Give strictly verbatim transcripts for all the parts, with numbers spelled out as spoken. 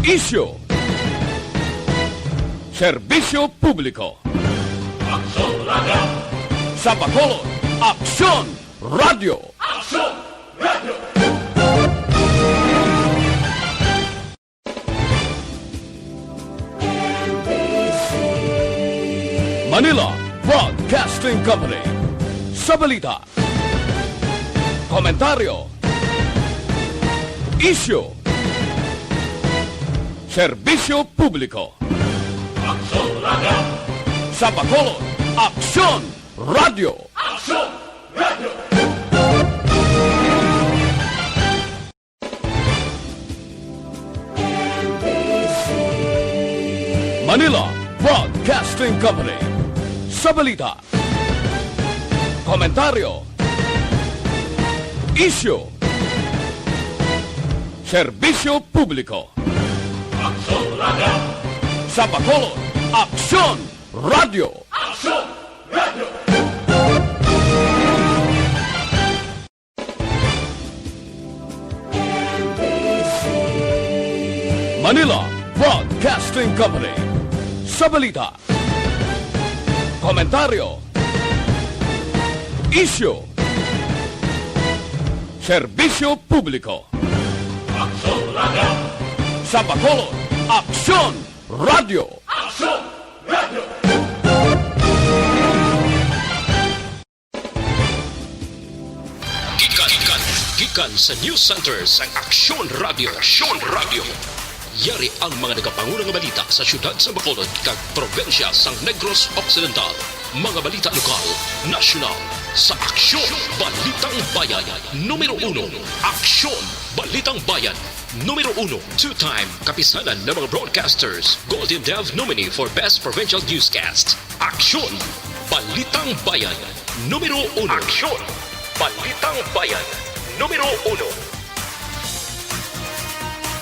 Isyu. Serbisyo publiko. Aksyon Radio. Sa Bacolod, Aksyon Radio. Aksyon Radio. Manila Broadcasting Company. Sa balita, komentaryo, isyu, serbisyo publiko. Aksyon Radio. Sa Bacolod, Aksyon Radio. Aksyon Radio. Manila Broadcasting Company. Sa balita, komentaryo, isyu, serbisyo publiko. Aksyon Radio. Sa Bacolod, Aksyon Radio. Aksyon Radio. Manila Broadcasting Company. Sa balita, komentaryo, isyu, serbisyo publiko. Aksyon Radio. Sa Bacolod, Aksyon Radio. Aksyon Radio. Gikan, gikan, gikan sa News Center sang Aksyon Radio. Aksyon Radio. Yari ang mga nagapanguna nga balita sa siyudad sa Bacolod kag probinsya sang Negros Occidental. Mga balita lokal, nasyonal, sa Aksyon Balitang Bayan. Numero uno, Aksyon Balitang Bayan. Numero uno, two-time Kapisanan ng mga Broadcasters Golden Dove nominee for Best Provincial Newscast. Aksyon! Balitang Bayan, numero uno. Aksyon! Balitang Bayan, numero uno.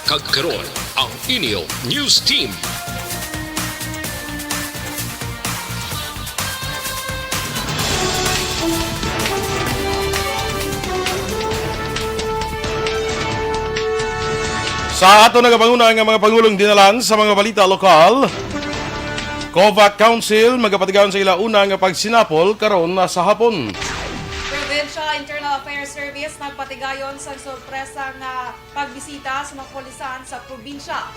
Kag karon, ang inyo news team. Sa ato nagapanguna nga mga pangulong dinalan sa mga balita lokal, COVAC Council magapatigayon sa ila una nga pagsinapol karon na sa hapon. Provincial Internal Affairs Service nagpatigayon sa sorpresa nga pagbisita sa mga kapulisan sa probinsya.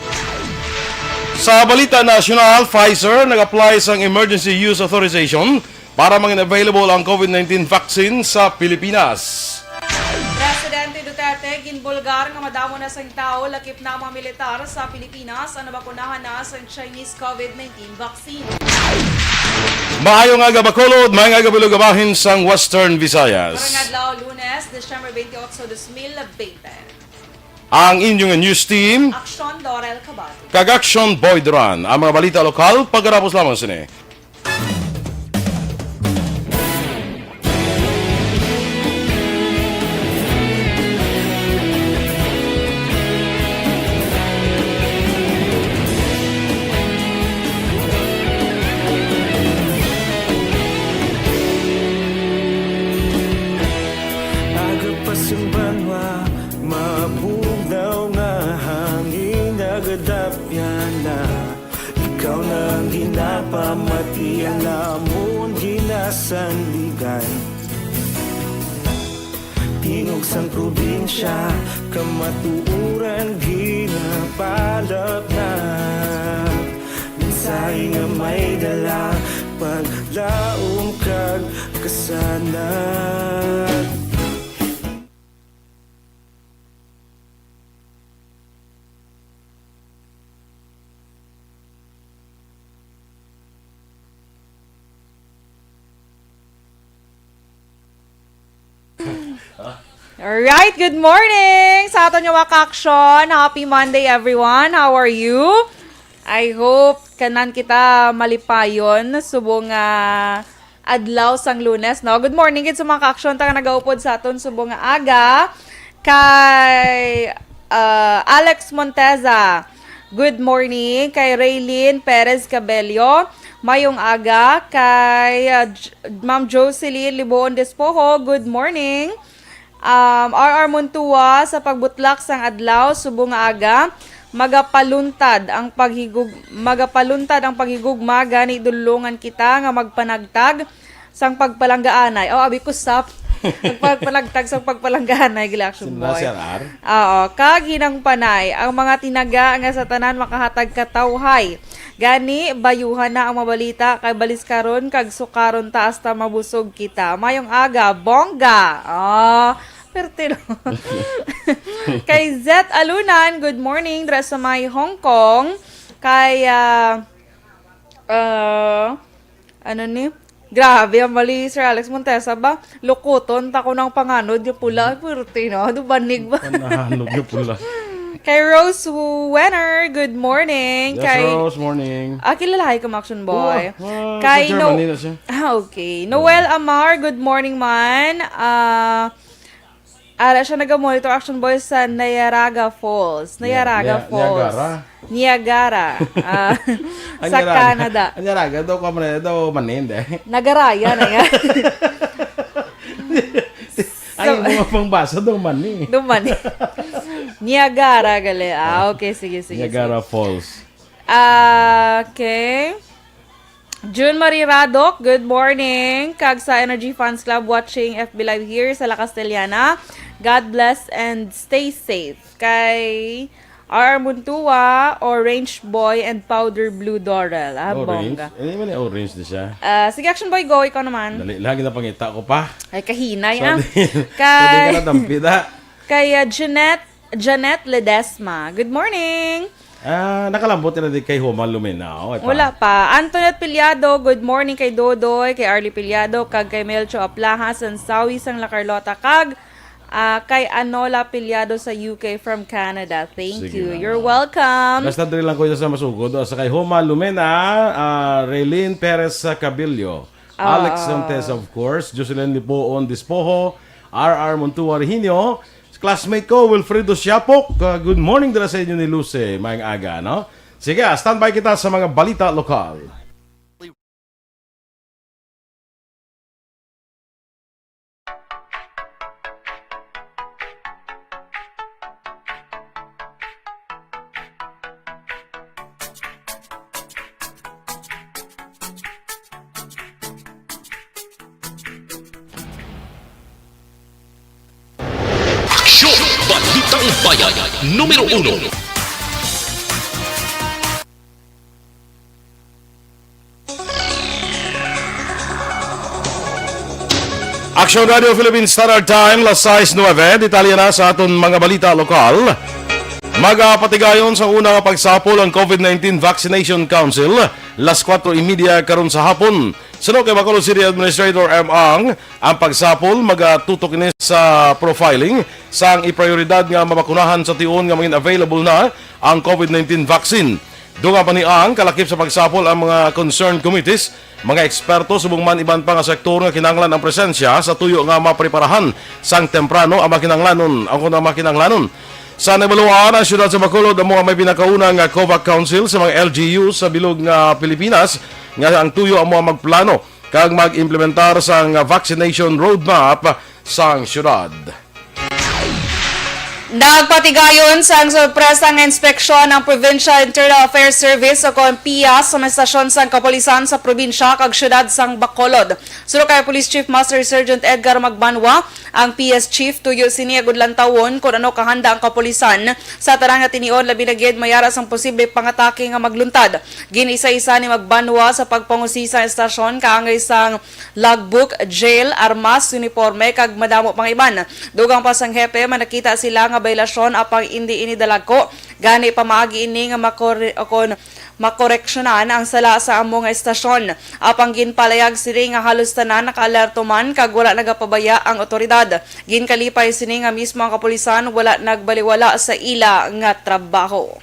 Sa balita nasyonal, Pfizer nag-apply sang emergency use authorization para mangin available ang COVID nineteen vaccine sa Pilipinas. Presidente Duterte ginbulgar nga madamo na sang tawo lakip na ang mga militar sa Pilipinas ang nabakunahan na sang Chinese COVID nineteen vaccine. Maayong aga, Bacolod, maayong aga, Bilog, bahin sang Western Visayas. Karong adlaw, Lunes, December twenty-eight, twenty twenty. Ang inyong news team, Aksyon Laurel Cabado kag Aksyon Boy Duran. Ang mga balita lokal, pagkatapos lamang sini. Aga pa sang banwa, mabugnaw nga hangin, nagadapyan na. Ikaw na ang ginapamati, ang amon ginasandigan. Tingog sang probinsya, kamatuoran ginapalapnap. Mensahe nga may dala, paglaom kag kasanag. Alright, good morning sa aton nga mga ka-aksyon. Happy Monday, everyone. How are you? I hope kanan kita malipayon subong nga adlaw sang Lunes, no? Good morning gid sa mga ka-aksyon ta nga nagaupod sa aton subong nga aga. Kay, uh, Alex Monteza, good morning. Kay Raylene Perez Cabello, mayong aga. Kay, uh, J-, Ma'am Jocelyn Libuon Despojo, good morning. Um, R R Montua sa pagbutlak sang adlaw, subong nga aga. Magapaluntad ang paghigug-, magapaluntad ang paghigugma, gani dulungan kita nga magpanagtag sang pagpalanggaanay. Oh, abi ko sap. Pagpanagtag sang pagpalanggaanay, gila, Action Sino na, Boy. Sir R? Oo, kag hinang panay ang mga tinaga nga sa tanan makahatag katawhay. Gani, bayuhan na ang mabalita kay balis karon kag sukaron ta hasta mabusog kita. Mayong aga, bongga. Oh, perte, no? Kay Zet Alunan, good morning, dira sa may Hong Kong. Kay, ah, ah, ano ni? Grabe, ang mali, Sir Alex Montesa ba? Lukuton ta ko ng panganod nga pula. Perte, no? Dubanig ba? Panganod nga pula. Kay Rose Wenner, good morning. Yes, Kay Rose, morning. Ah, kilalahay ko, Action Boy. Wow, ah, Kay sa Germany No-, na siya. Ah, okay. Noel Amar, good morning, man. Ah, ara siya naga-monitor, Action Boy, sa Niagara Falls. Nia-, Niagara Nia-, Falls. Niagara. Niagara. Ah, Ang sa Niagara. Canada. Ang Niagara, daw ka man, daw manin, eh. Nagaraya na yan. Ay, So, mga pangbasa daw man eh. Duman eh. Niagara, gali. Ah, okay. Sige, sige, Niagara sige. Falls. Ah, okay. June Marie Radok, good morning. Kag sa Energy Fans Club, watching F B Live here sa La Castellana. God bless and stay safe. Kay R R Muntua, Orange Boy, and Powder Blue Doral. Ah, Orange? Bongga. Eh, di ba ni orange na siya? Ah, sige, Action Boy, go. Ikaw naman. Dali, lagi na pangita ko pa. Ay, kahinay, So, ah. di, so, di ka Kay, nadampi, da. kay, ah, Jeanette, Jeanette Ledesma. Good morning. Ah, nakalambot na di kay Homa Lumenao, eh, pa. Wala pa. Antoinette Piliado, good morning kay Dodoy, kay Arlie Piliado, kag kay Melcho Aplaha, Sansawi, sang La Carlota, kag, ah, kay Anola Piliado sa U K from Canada. Thank Sige you. na You're nga. welcome. Basta diri lang ko sa masugod. Sa kay Homa Lumena, ah, Raylene Perez sa Cabillo. Ah. Alex Santes, of course. Jocelyn Lipoon Dispoho. R R Montua Reginio. Classmate ko, Wilfredo Siapok. Ah, good morning dira sa inyo ni Luce. Maayong aga, no? Sige, ah, standby kita sa mga balita lokal. Aksyon! Balitang Bayan, numero uno. Action Radio Philippine Standard Time, las sais nuebe. Detalye na sa aton mga balita lokal. Magapatigayon sa una nga pagsapol ang COVID nineteen Vaccination Council, las kuwatro y media karon sa hapon. Suno kay Bacolod City Administrator M. Ang, ang pagsapol magatutok ini sa profiling sang iprioridad nga mabakunahan sa tion nga mangin available na ang COVID nineteen vaccine. Dunga pa ni Ang, kalakip sa pagsapol ang mga concerned committees, mga eksperto, subong man iban pa nga sektor nga kinahanglan ang presensya sa tuyo nga mapreparahan sang temprano ang mga kinahanglanon, ang mga kinahanglanon. Sa nabaluan, ang siyudad sa Bacolod amo ang may pinakauna nga COVAC Council sa mga L G U sa bilog nga Pilipinas nga ang tuyo amo ang magplano kag mag-implementar sang vaccination roadmap sang siyudad. Nagpatigayon sang sorpresa nga inspeksyon ang Provincial Internal Affairs Service o kon PIAS sa mga estasyon sang kapulisan sa probinsya kag siyudad sang Bacolod. Suno kay Police Chief Master Sergeant Edgar Magbanwa, ang PIAS Chief, tuyo sini agud lantawon kon ano kahanda ang kapulisan sa tanan nga tinion, labi na gid may ara sang posible pangatake nga magluntad. Gin-isa-isa ni Magbanwa sa pagpangusi sa estasyon kaangay sang logbook, jail, armas, uniporme, kag madamo pang iban. Dugang pa sang hepe, manakita sila nga baylasyon apang indi ini dalagko. Gani, pamaagi ini nga makore-, o kon makoreksyonan ang sala sa amo nga estasyon. Apang ginpalayag sini nga halos tanan nakaalerto man kag wala nagapabaya ang awtoridad. Ginkalipay sini nga mismo ang kapulisan wala nagbaliwala sa ila nga trabaho.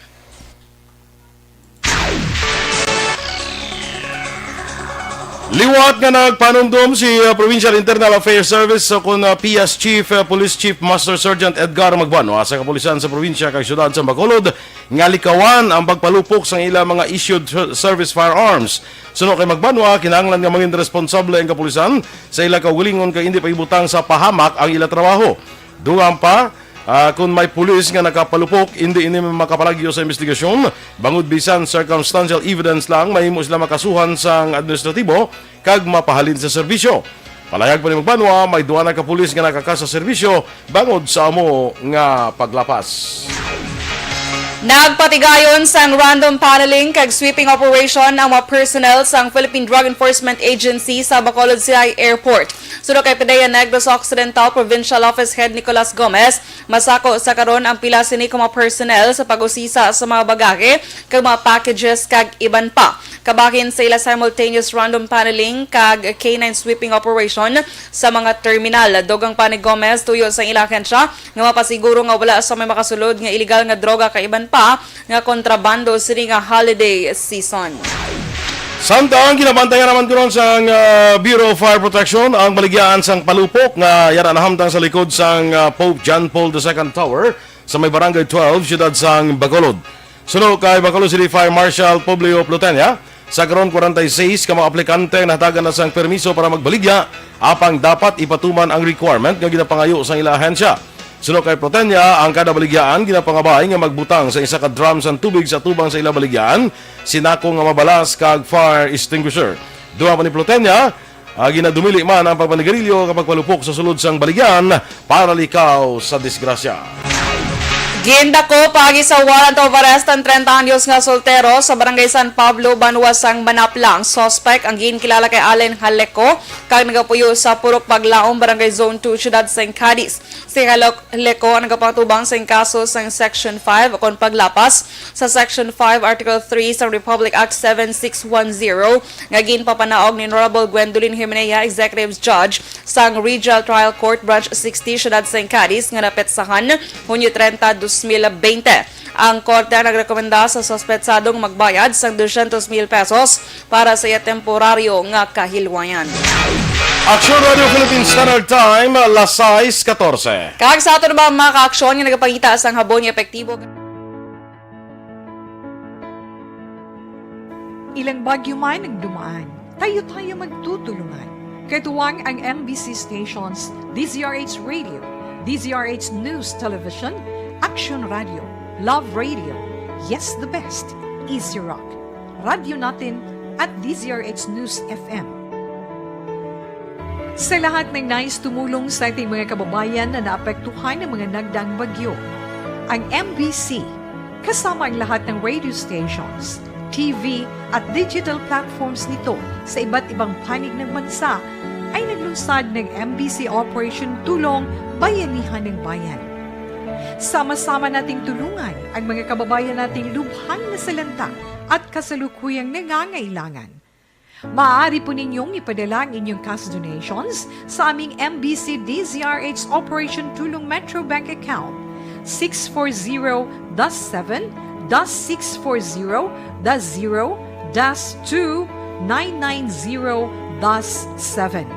Liwat nga nagpanumdom si, uh, Provincial Internal Affairs Service o kon, uh, PIAS Chief, uh, Police Chief Master Sergeant Edgar Magbanwa sa kapulisan sa probinsya kag siyudad sa Bacolod nga likawan ang pagpalupok sang ila mga issued ser-, service firearms. Suno kay Magbanwa, kinahanglan nga mangin responsable ang kapulisan sa ila kaugalingon kag indi paghibutang sa pahamak ang ila trabaho. Dugang pa, Ah, kung may pulis nga nakapalupok, indi ini makapalagyo sa investigasyon, bangod bisan circumstantial evidence lang, mahimo sila makasuhan sang administratibo kag mapahalin sa serbisyo. Palayag pa ni Magbanwa, may duha na ka pulis nga nakaka sa serbisyo bangod sa amo nga paglapas. Nagpatigayon sang random paneling kag sweeping operation ang mga personnel sang Philippine Drug Enforcement Agency sa Bacolod City Airport. Suno kay P D E A Negros Occidental Provincial Office Head Nicolas Gomez, masako sa karon ang pila sini ka mga personnel sa pag-usisa sa mga bagahe kag mga packages kag iban pa. Kabahin sa ila simultaneous random paneling kag K nine sweeping operation sa mga terminal. Dugang pa ni Gomez, tuyo sa ila ahensya nga mapasiguro nga wala sa may makasulod nga iligal nga droga kag iban pa nga kontrabando sini nga holiday season. Samtang ginabantayan naman kuno sang, ah, Bureau of Fire Protection ang baligya sang palupok nga yara nahamtang sa likod sang, ah, Pope John Paul the Second Tower sa may Barangay twelve, siyudad sang Bacolod. Suno kay Bacolod City Fire Marshal Publio Plutenia, sa karon kwarenta y seis ka mga aplikante ang nahatagan na sang permiso para magbaligya, apang dapat ipatuman ang requirement nga ginapangayo sang ila ahensya. Suno kay Plutenia, ang kada baligyaan ginapangabay nga magbutang sa isa ka drum sang tubig sa atubang sa ila baligyaan, sinako nga mabalas kag fire extinguisher. Dugang pa ni Plutenia, ah, ginadumili man ang pagpanigarilyo kag pagpalupok sa sulod sang baligyaan para likaw sa disgrasya. Gindako paagi sa warrant of arrest ang treinta anyos nga soltero sa Barangay San Pablo, Banwa sang Manapla. Ang suspect ang ginkilala kay Allen Haleco kag nagapuyo sa Purok Paglaom, Barangay Zone two, Siyudad sang Cadiz. Si Haleco ang nagapatubang sa kaso sang Section five ukon paglapas sa Section five, Article three sa Republic Act seven six one zero nga ginpapanaog ni Honorable Gwendolyn Jimenea, Executive Judge sang Regional Trial Court Branch sixty, Siyudad sang Cadiz, nga napetsahan Hunyo treinta, dos mil bente. Ang korte ang nagrekomenda sa suspetsadong magbayad sang dosyentos mil pesos para sa iya temporaryo nga kahilwayan. Aksyon Radio Philippine Standard Time, las sais katorse. Kag sa aton ba mga kaaksyon nga nagapangita sang habon nga epektibo. Ilang bagyo man ang dumaan, tayo-tayo magtutulungan. Katuwang ang M B C stations, D Z R H Radio, D Z R H News Television, Action Radio, Love Radio, Yes the Best, Easy Rock, Radyo Natin, at D Z R H News F M. Sa lahat ng nais tumulong sa ating mga kababayan na naapektuhan ng mga nagdaang bagyo, ang M B C, kasama ang lahat ng radio stations, T V, at digital platforms nito sa iba't ibang panig ng bansa, ay naglunsad ng M B C Operation Tulong Bayanihan ng Bayan. Sama-sama nating tulungan ang mga kababayan nating lubhang nasalanta at kasalukuyang nangangailangan. Maaari po ninyong ipadala ang inyong cash donations sa aming M B C D Z R H Operation Tulong Metro Bank Account, six four zero dash seven dash six four zero dash zero dash two nine nine zero dash seven.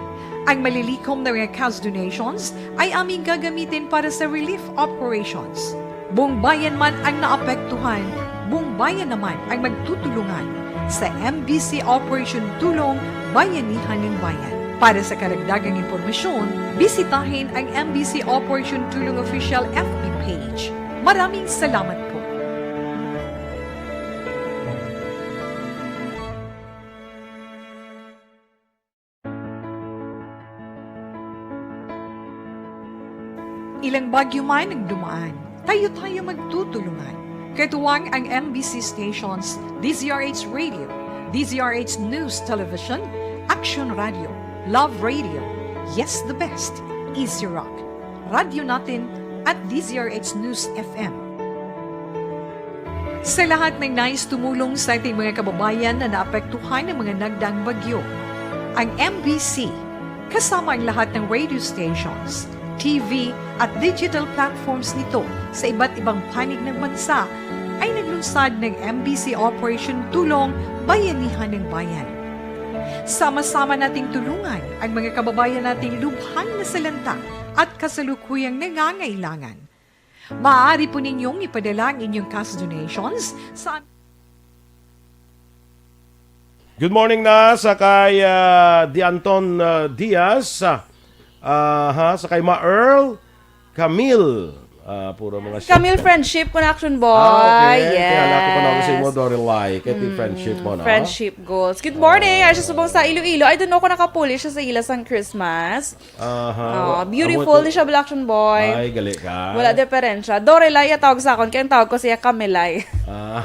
Ang malilikom na mga cash donations ay aming gagamitin para sa relief operations. Buong bayan man ang naapektuhan, buong bayan naman ang magtutulungan sa M B C Operation Tulong Bayanihan ng Bayan. Para sa karagdagang impormasyon, bisitahin ang M B C Operation Tulong Official F B page. Maraming salamat po. Ilang bagyo man ang dumaan, tayo-tayo magtutulungan. Katuwang ang M B C stations, D Z R H Radio, D Z R H News Television, Action Radio, Love Radio, Yes the Best, Easy Rock, Radyo Natin, at D Z R H News F M. Sa lahat ng nais tumulong sa ating mga kababayan na naapektuhan ng mga nagdaang bagyo, ang M B C, kasama ang lahat ng radio stations, T V, at digital platforms nito sa iba't ibang panig ng bansa, ay naglunsad ng M B C Operation Tulong Bayanihan ng Bayan. Sama-sama nating tulungan ang mga kababayan nating lubhang nasalanta at kasalukuyang nangangailangan. Maaari po ninyong ipadala ang inyong cash donations sa Good morning na sa kay, ah, Di Anton, ah, Diaz, ah, ah, ha, sa kay Ma Earl Camille. Ah, puro mga Si Camille Friendship, Connection Boy. Ah, okay. Yes. Kaya ako pa naman sa imo, Dorelai. Kaya ti Mm, friendship mo, no? Friendship goals. Good morning. Ah. Ay, siya subong sa Iloilo. I don't know kung nakapuli siya sa ila sang Christmas. Aha. Oh, Wa-, beautiful amo ni ti-, siya, Black Action Boy. Ay, gali ka. Wala diferensya. Dorelai, iya tawag sa akon. Kaya ang tawag ko siya, Kamelay. Ah.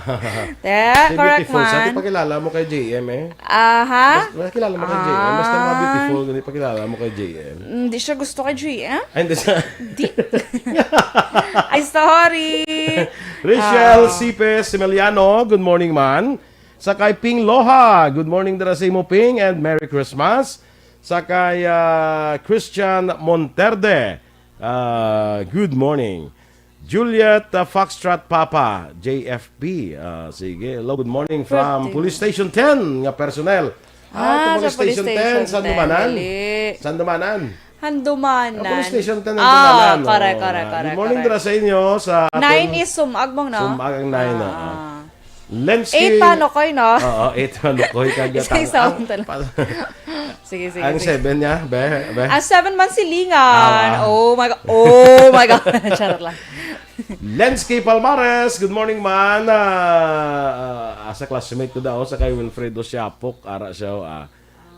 Te, Si correct beautiful siya. Ti man. Pakilala mo kay J M, eh. Aha. Mas, makilala mo kay J M. Basta mga Ah. beautiful, gani pakilala mo kay J M. Mm, di siya gusto kay J M. Ay, hindi siya. Di. Ay, sorry. Rachel Ah. Sipes Simeliano, good morning, man. Sa kay Ping Loha, good morning dira sa imo, Ping, and Merry Christmas. Sa kay, ah, Christian Monterde, ah, good morning. Juliet, ah, Foxtrot Papa, J F P. Ah, sige. Hello, good morning from Birthday. Police Station ten nga personnel. Ah, Ah, sa Police Police Station ten, Station ten, Sandumanan. Dali. Sandumanan. Handumanan. Ah, Police Station ten, Ah, Handumanan. correct, Oh, correct, ah, correct, good morning correct. dira sa inyo, sa Nine aton is sumag mo, no? Sumag ang nine, Ah. oo. Lensky. Eight pa, Nokoy, no? Oo, eight pa, Nokoy, kag Isa-isa tang-, ang ang tan-, pa-, Sige, sige, ang sige. seven niya, be, be. Ah, seven man silingan. Ah, wow. Oh my God. Oh my God. Charot lang. Lensky Palmares, good morning, man. Ah, ah, sa classmate ko daw, sa kay Wilfredo Siapok, ara siya, ah,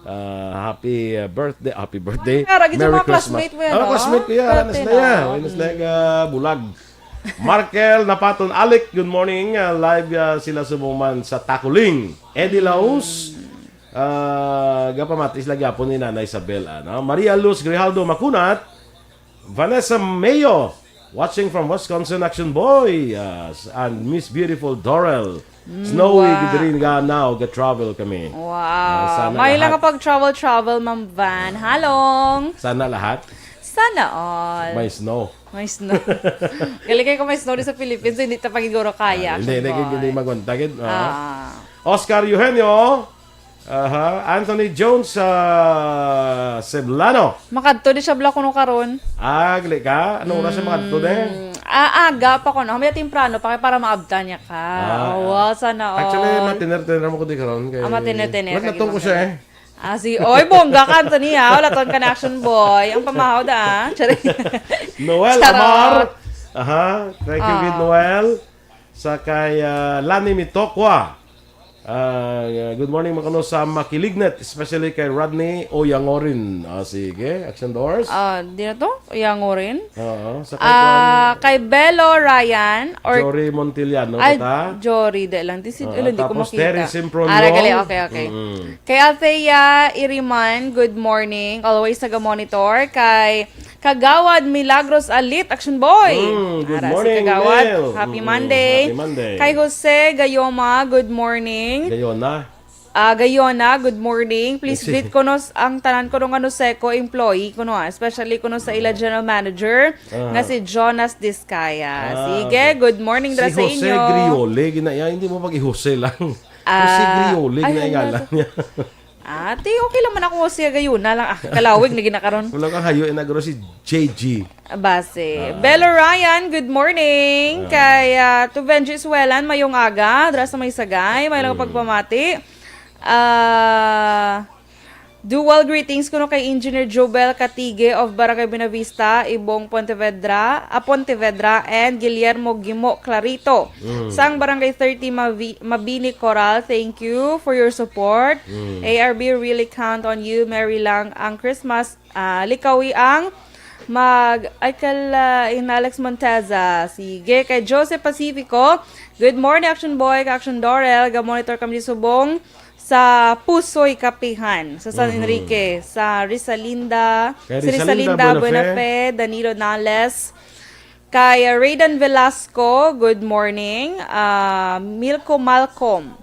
ah, happy, ah, birthday, happy birthday. Ay, ara, gid sa Merry mga Christmas. Classmate mo yan, Ah, oh. Classmate ko yan, Birthday Anas na yan. na. Anas na yan, Mm. ah, bulag. Markel Napaton Alec, good morning. Ah, live, ah, sila subong man sa Takuling. Eddie Laus, Mm. ah, gapamati sila gyapon ni Nanay Isabel, ano? Maria Luz Grijaldo Macunat, Vanessa Mayo, watching from Wisconsin, Action Boy, ah, s-, and Miss Beautiful Dorel. Mm, Snowy, wow. Gidiri nga now, ga-travel kami. Wow. Ah, sana May lang lahat. Kapag travel-travel, Ma'am Van. Halong. Sana lahat. Sana all. May snow. May snow. Galing kayo kung may snow di sa Philippines, hindi ta pagiguro kaya, Ah, hindi, hindi, Action hindi Boy. Magwanta, gid, ah. Ah. Oscar Eugenio, aha, Anthony Jones sa Ceblano. Makadto di siya bala kuno karon. Ah, gali ka? Anong oras siya makadto, de? Mm, ah, aga pa kuno. May temprano pa kay para maabtan niya ka. Ah, Oh, ah. Wow, sana all. Actually, matiner-tiner mo ko di karon kay Ah, matiner-tiner, wala kay tong ko siya, eh. Ah, si, oy, bongga ka, Anthony, ah. Wala tong connection, boy. Ang pamahaw da, ah. Charing. Noel Charot. Amar. Aha, thank you, Ah. Gid Noel. Sa kay, ah, Lani Mitokwa. Ah, good morning, mga kuno sa Makilignet, especially kay Rodney Oyangorin. Ah, sige, Action Doors. Ah, di na to? Oyangorin? Oo, sa kay Ah, kuan, kay Belo Ryan or Jory Montiliano, Ay, kata? Jory, di lang. Di si, Oo, ala, di ko tapos makita. Terry Simpronion. Ah, gali, okay, okay. Mm. Kay Althea Iriman, good morning. Always naga-monitor. Kay Kagawad Milagros Alit, Action Boy. Mm, good Ara, si morning, Kagawad. Mel. Happy Mm, Monday. Happy Monday. Kay Jose Gayoma, good morning. Gayona. Ah, Gayona, good morning. Please Yes. greet ko no s-, ang tanan ko no nga Noseco employee ko no, ah, especially ko no sa ila general manager Ah. nga si Jonas Discaya. Ah, Sige, okay. Good morning dira Si sa Jose inyo. Griole, ginaya, hindi mo pag-i-Jose lang. Ah, Jose Griole, ay, ginaya ano ngalan to? niya. Ate, okay lang man ako siya gayon na lang. Ah, kalawig na ginakaron. Wala kang hayo, inagro si J G. Base. Ah. Belo Ryan, good morning. Ah. Kay, ah, to Benji Suelan, mayong aga. Dra sa may sagay, may lang Hmm. pagpamati. Ah, dual greetings kuno kay Engineer Jobel Catige of Barangay Buenavista, Ibong Pontevedra, ah, Pontevedra, and Guillermo Gimo Clarito Hmm. sang Barangay thirty Mavi-, Mabini Coral. Thank you for your support. Hmm. A R B really count on you. Merry lang ang Christmas. Ah, likawi ang mag-, ay, kal-, ah, in Alex Monteza. Sige, kay Jose Pacifico. Good morning, Action Boy, kay Action Dorel. Ga-monitor kami subong sa Pusoy Kapihan, sa San Mhm. Enrique, sa Risalinda, Kay si Risalinda Risalinda Buenafe. Buenafe, Danilo Nales. Kay, ah, Raydan Velasco, good morning. Ah, Milko Malcolm,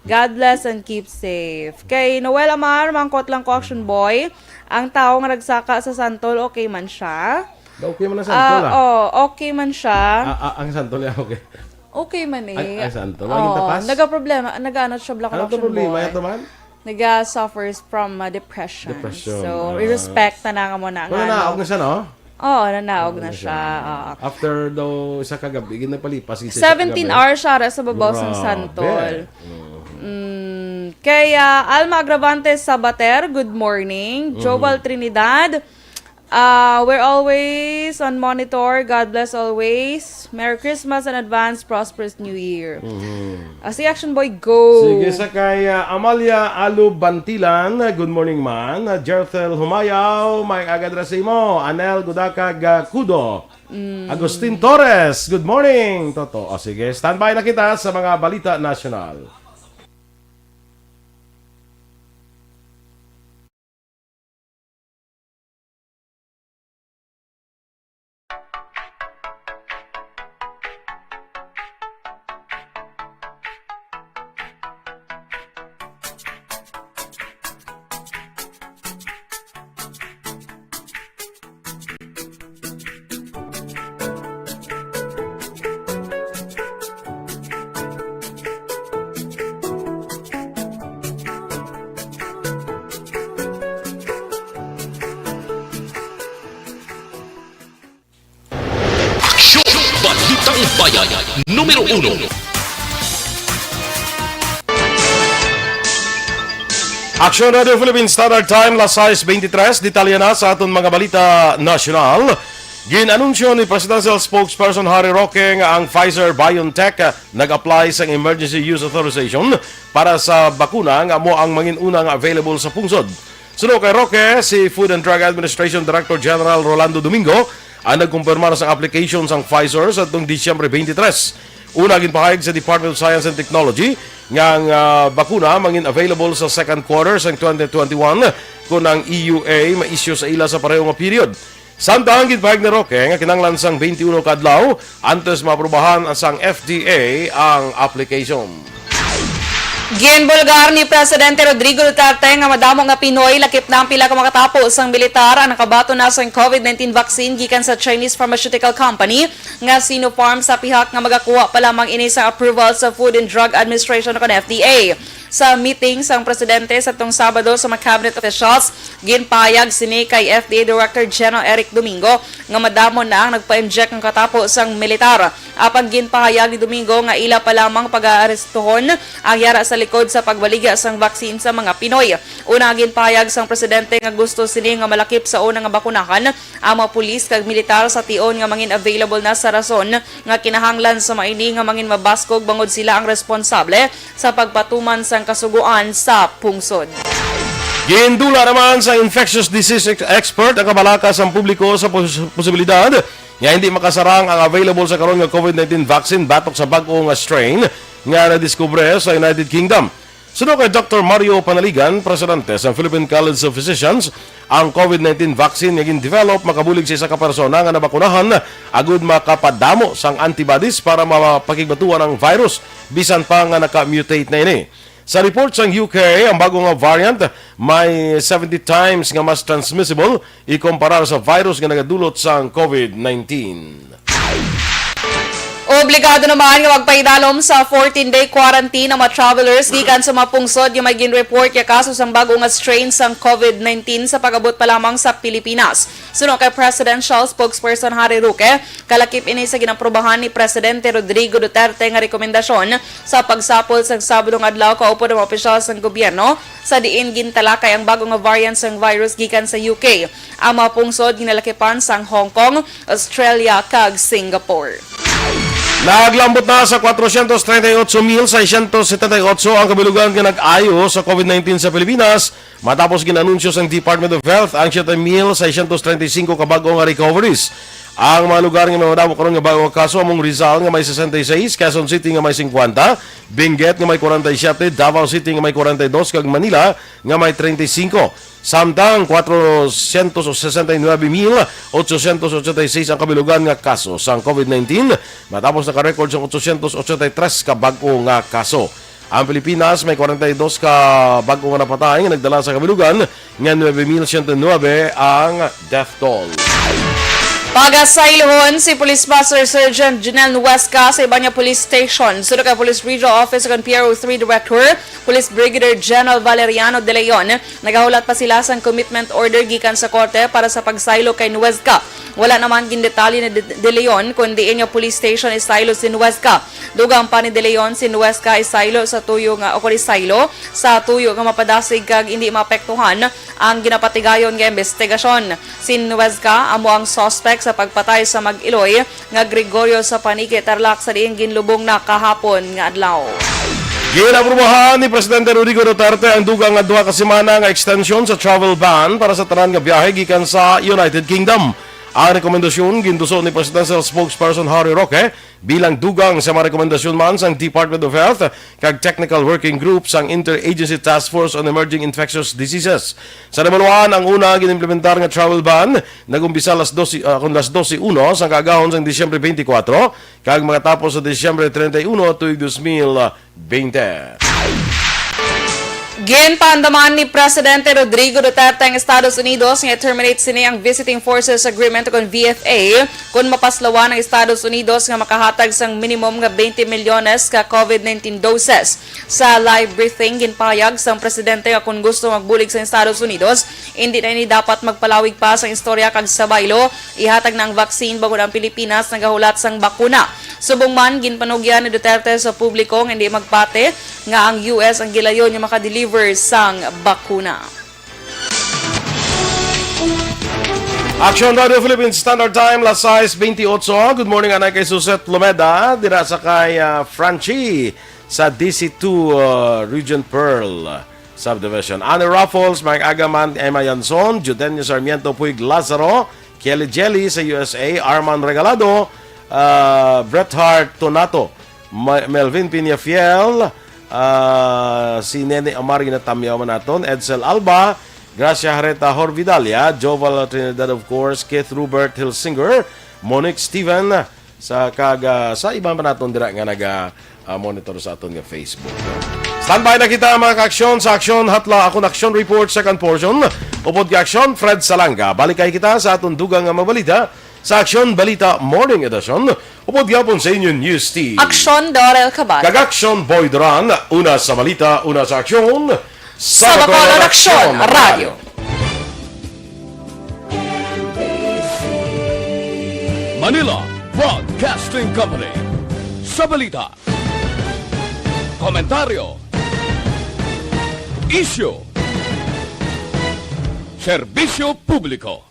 God bless and keep safe. Kay Noel Amar, mangkot lang ko, Action Boy. Ang tao nga nagsaka sa santol, okay man siya? Da, okay man ang santol, Ah, ah. oh, okay man siya. Ah, ah, ang santol niya, okay. Okay man eh. Ang, ang santol, Oo, ang tapas? Nagaproblema, nagaano siya, black Ano to Action problema Boy. Ito man? Naga-suffers from, uh, depression. Depression, So, ah. i-respect na nga mo na Pero nga, naog no? na siya, no? Oo, nanaog Naog na na siya. siya. Oo. After daw isa ka gabi, ginapalipas, isa ka Seventeen gabi. hours siya ra sa babaw sang Grabe. santol. Mm. Mm, kay, ah, Alma Agravante Sabater, good morning. Mhm. Joval Trinidad, Ah, we're always on monitor. God bless always. Merry Christmas and advance prosperous New Year. Mhm. Ah, si Action Boy, go. Sige, sa kay, ah, Amalia Alu Bantilan, good morning, man. Ah, Jerthel Humayaw, may agad ra sa imo. Anel Gudakag, ah, Kudo. Mm. Agustin Torres, good morning, Toto. O, sige, standby na kita sa mga balita nasyonal. Aksyon! Balitang Bayan, numero uno. Aksyon Radio Philippine Standard Time, las sais beintitres. Detalye na sa aton mga balita nasyonal. Gin-anunsyo ni Presidential Spokesperson Harry Roque nga ang Pfizer-BioNTech nag-apply sang emergency use authorization para sa bakuna nga amo ang mangin-una nga available sa pungsod. Suno kay Roque, si Food and Drug Administration Director General Rolando Domingo ang nagkumpirmar sang application sang Pfizer sa atong Disyembre twenty-three. Una, ginpahayag sa Department of Science and Technology nga ang, ah, bakuna mangin available sa second quarter sang twenty twenty-one, kon ang E U A ma-issue sa ila sa pareho nga period. Samtang ginpahayag ni Roque nga kinahanglan sang twenty-one ka adlaw antes maaprubahan sang F D A ang application. Ginbulgar ni Presidente Rodrigo Duterte nga madamo nga Pinoy, lakip na ang pila ka makatapo sang militar, ang nakabaton na sang COVID nineteen vaccine gikan sa Chinese pharmaceutical company nga Sinopharm, sa pihak nga magakuha pa lamang ini sa approval sa Food and Drug Administration o kon F D A. Sa meeting sang presidente sa tong Sabado sa mga cabinet officials, ginpahayag sini kay F D A Director General Eric Domingo nga madamo na ang nagpa-inject nga katapo sang militar. Apang ginpahayag ni Domingo nga ila pa lamang pagaarestuhon ang yara sa likod sa pagbaligya sang vaccine sa mga Pinoy. Una, ginpahayag sang presidente nga gusto sini nga malakip sa una nga bakunahan ang mga pulis kag militar sa tion nga mangin available na, sa rason nga kinahanglan sa maini nga mangin mabaskog bangod sila ang responsable sa pagpatuman sang kasugoan sa pungsod. Gindula naman sa infectious disease ex-, expert ang kabalaka sang publiko sa pos-, posibilidad nga hindi makasarang ang available sa karon nga COVID nineteen vaccine batok sa bag-o nga strain nga nadiskubre sa United Kingdom. Suno kay Doktor Mario Panaligan, presidente sa Philippine College of Physicians, ang COVID nineteen vaccine nga gin-develop makabulig sa isa ka persona nga nabakunahan agud makapadamo sang antibodies para mapakigbatuan ang virus bisan pa nga naka-mutate na ini. Sa report sang U K, ang bago nga variant may seventy times nga mas transmissible ikumparar sa virus nga nagadulot sang COVID nineteen. Obligado naman nga magpaidalom sa fourteen-day quarantine ang mga travelers gikan sa mga pungsod nga may gin-report nga kaso sang bago nga strain sang COVID nineteen sa pag-abot pa lamang sa Pilipinas. Suno kay Presidential Spokesperson Harry Roque, kalakip ini sa ginaprobahan ni Presidente Rodrigo Duterte nga rekomendasyon sa pagsapol sang Sabado nga adlaw, kaupod ang mga opisyal sang gobyerno, sa diin gintalakay ang bago nga variant sang virus gikan sa U K. Ang mga pungsod ginalakipan sang Hong Kong, Australia, kag Singapore. Naglambot na sa kwatrocientos treinta y ocho mil seiscientos setenta y ocho ang kabilugan nga nag-ayo sa COVID nineteen sa Pilipinas, matapos gin-anunsyo sang Department of Health ang siyete mil seiscientos treinta y cinco ka bag-o nga recoveries. Ang mga lugar nga may madamo karon nga bag-o nga kaso among Rizal nga may sesenta y seis, Quezon City nga may singkwenta, Benguet nga may kwarenta y siyete, Davao City nga may kwarenta y dos, kag Manila nga may treinta y cinco. Samtang kwatrocientos sesenta y nuebe mil ochocientos ochenta y seis ang kabilugan nga kaso sang COVID nineteen, matapos naka-record sang ochocientos ochenta y tres ka bag-o nga kaso. Ang Pilipinas may kwarenta y dos ka bag-o nga napatay nga nagdala sa kabilugan nga nuebe mil siyento nuebe ang death toll. Pagasaylohon si Police Master Sergeant Junel Nuesca sa iban nga police station. Suno kay Police Regional Office ug P R O three Director, Police Brigadier General Valeriano De Leon, nagahulat pa sila sang commitment order gikan sa korte para sa pagsaylo kay Nuesca. Wala naman gindetalye ni De, De Leon kon diin nga police station isaylo si Nuesca. Dugang pa ni De Leon, si Nuesca isaylo sa tuyo nga, o kon isaylo sa tuyo nga mapadasig kag hindi maapektuhan ang ginapatigayon nga imbestigasyon. Si Nuesca amo ang suspect sa pagpatay sa mag-iloy nga Gregorio sa Panique, Tarlac, sa diin ginlubong na kahapon nga adlaw. Ginaprubahan ni Presidente Rodrigo Duterte ang dugang nga duha ka semana nga extension sa travel ban para sa tanan nga biyahe gikan sa United Kingdom. Ang rekomendasyon gintuso ni Presidential Spokesperson Harry Roque bilang dugang sa mga rekomendasyon man sang Department of Health kag Technical Working Group sang Interagency Task Force on Emerging Infectious Diseases. Sa nabaluan, ang una ginimplementar nga travel ban nag-umpisa las dose, ah, kon las dose uno sang kaagahon sang Disyembre twenty-four kag makatapos sa Disyembre treinta y uno tuig dos mil twenty. Ginpaandaman ni Presidente Rodrigo Duterte ang Estados Unidos nga i-terminate sini ang Visiting Forces Agreement, kon V F A, kon mapaslawan ang Estados Unidos nga makahatag sang minimum nga twenty milyones ka COVID nineteen doses. Sa live briefing, ginpahayag sang presidente nga kon gusto magbulig sa Estados Unidos, hindi na ini dapat magpalawig pa sang istorya kag sa baylo, ihatag na ang vaccine bangod ang Pilipinas nagahulat sang bakuna. Subong man, ginpanugyan ni Duterte sa publiko nga hindi magpati nga ang U S ang gilayon nga makadeliver sang bakuna. Aksyon Radio Philippines Standard Time, las sais bentiocho. Good morning, anay kay Suset Lomeda, dira sa kay, ah, Franchi sa D C two, ah, Region Pearl Subdivision. Anne Raffles, Mike Agaman, Emma Yanson, Judenio Sarmiento, Puig Lazaro, Kelly Jelly sa U S A, Arman Regalado, ah, Bret Hart Tonato, Ma-, Melvin Peñafiel, ah, si Nene Amar, ginatamyaw man naton, Edsel Alba, Gracia Hareta Horvidalia, Joval Trinidad, of course, Keith Robert Hilsinger, Monique Steven, sa kag, ah, sa iban pa naton dira nga naga, ah, monitor sa aton nga Facebook. Standby na kita, mga ka-aksyon, sa Aksyon Hatla, akon Aksyon Report, second portion. Upod kay Aksyon Fred Salanga, balik kay kita sa aton dugang nga mabalita sa Aksyon Balita Morning Edition. Upod gyapon sa inyo News Team. Aksyon Dorel Cabal. Kag Aksyon Boy Duran, una sa balita, una sa aksyon, sa Bacolod Aksyon Radio. Manila Broadcasting Company. Sa balita, komentaryo, isyu, serbisyo publiko.